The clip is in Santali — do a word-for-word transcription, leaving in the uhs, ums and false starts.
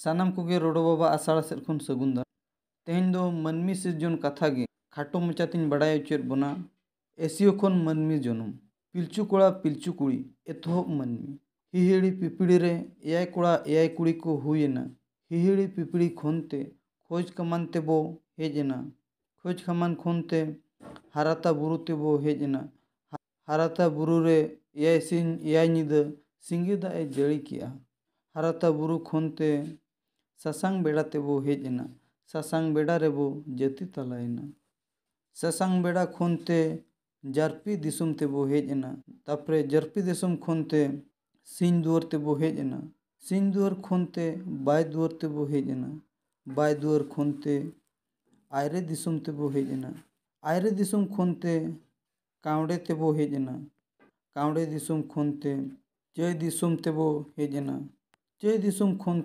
ᱥᱟᱱᱟᱢ ᱠᱚᱜᱮ ᱨᱚᱰᱚ ᱵᱟᱵᱟ ᱟᱥᱲᱟ ᱥᱮᱫ ᱠᱷᱚᱱ ᱥᱟᱹᱜᱩᱱ ᱫᱟᱨᱟᱢ᱾ ᱛᱮᱦᱮᱧ ᱫᱚ ᱢᱟᱹᱱᱢᱤ ᱥᱤᱨᱡᱚᱱ ᱠᱟᱛᱷᱟ ᱜᱮ ᱠᱷᱟᱴᱚ ᱢᱚᱪᱟ ᱛᱤᱧ ᱵᱟᱲᱟᱭ ᱦᱚᱪᱚᱭᱮᱫ ᱵᱚᱱᱟ᱾ ᱮᱥᱤᱭᱳ ᱠᱷᱚᱱ ᱢᱟᱹᱱᱢᱤ ᱡᱚᱱᱚᱢ᱾ ᱯᱤᱞᱪᱩ ᱠᱚᱲᱟ ᱯᱤᱞᱪᱩ ᱠᱩᱲᱤ ᱮᱛᱚᱦᱚᱵ ᱢᱟᱹᱱᱢᱤ᱾ ᱦᱤᱦᱤᱲᱤ ᱯᱤᱯᱤᱲᱤ ᱨᱮ ᱮᱭᱟᱭ ᱠᱚᱲᱟ ᱮᱭᱟᱭ ᱠᱩᱲᱤ ᱠᱚ ᱦᱩᱭ ᱮᱱᱟ᱾ ᱦᱤᱦᱤᱲᱤ ᱯᱤᱯᱤᱲᱤ ᱠᱷᱚᱱ ᱛᱮ ᱠᱷᱚᱡᱽ ᱠᱟᱢᱟᱱ ᱛᱮᱵᱚ ᱦᱮᱡ ᱮᱱᱟ᱾ ᱠᱷᱚᱡᱽ ᱠᱟᱢᱟᱱ ᱠᱷᱚᱱ ᱛᱮ ᱦᱟᱨᱟᱛᱟ ᱵᱩᱨᱩ ᱛᱮᱵᱚ ᱦᱮᱡ ᱮᱱᱟ᱾ ᱦᱟᱨᱟᱛᱟ ᱵᱩᱨᱩ ᱨᱮ ᱮᱭᱟᱭ ᱥᱤᱧ ᱮᱭᱟᱭ ᱧᱤᱫᱟᱹ ᱥᱤᱸᱜᱤ ᱫᱟᱜ ᱮ ᱡᱟᱹᱲᱤ ᱠᱮᱜᱼᱟ᱾ ᱦᱟᱨᱟᱛᱟ ᱵᱩᱨᱩ ᱠᱷᱚᱱ ᱛᱮ ᱥᱟᱥᱟᱝ ᱵᱮᱲᱟ ᱛᱮᱵᱚ ᱦᱮᱡ ᱮᱱᱟ᱾ ᱥᱟᱥᱟᱝ ᱵᱮᱲᱟ ᱨᱮᱵᱚ ᱡᱟᱹᱛᱤ ᱛᱟᱞᱟᱭᱮᱱᱟ᱾ ᱥᱟᱥᱟᱝ ᱵᱮᱲᱟ ᱠᱷᱚᱱ ᱛᱮ ᱡᱟᱨᱯᱤ ᱫᱤᱥᱚᱢ ᱛᱮᱵᱚ ᱦᱮᱡ ᱮᱱᱟ᱾ ᱛᱟᱯᱚᱨᱮ ᱡᱟᱨᱯᱤ ᱫᱤᱥᱚᱢ ᱠᱷᱚᱱ ᱛᱮ ᱥᱤᱧ ᱫᱩᱣᱟᱹᱨ ᱛᱮᱵᱚ ᱦᱮᱡ ᱮᱱᱟ᱾ ᱥᱤᱧ ᱫᱩᱣᱟᱹᱨ ᱠᱷᱚᱱ ᱛᱮ ᱵᱟᱭ ᱫᱩᱣᱟᱹᱨ ᱛᱮᱵᱚ ᱦᱮᱡ ᱮᱱᱟ᱾ ᱵᱟᱭ ᱫᱩᱣᱟᱹᱨ ᱠᱷᱚᱱ ᱛᱮ ᱟᱭᱨᱮ ᱫᱤᱥᱚᱢ ᱛᱮᱵᱚ ᱦᱮᱡ ᱮᱱᱟ᱾ ᱟᱭᱨᱮ ᱫᱤᱥᱚᱢ ᱠᱷᱚᱱ ᱛᱮ ᱠᱟᱣᱰᱮ ᱛᱮᱵᱚ ᱦᱮᱡ ᱮᱱᱟ᱾ ᱠᱟᱣᱰᱮ ᱫᱤᱥᱚᱢ ᱠᱷᱚᱱ ᱛᱮ ᱪᱟᱹᱭ ᱫᱤᱥᱚᱢ ᱛᱮᱵᱚ ᱦᱮᱡ ᱮᱱᱟ᱾ ᱪᱟᱹᱭ ᱫᱤᱥᱚᱢ ᱠᱷᱚᱱ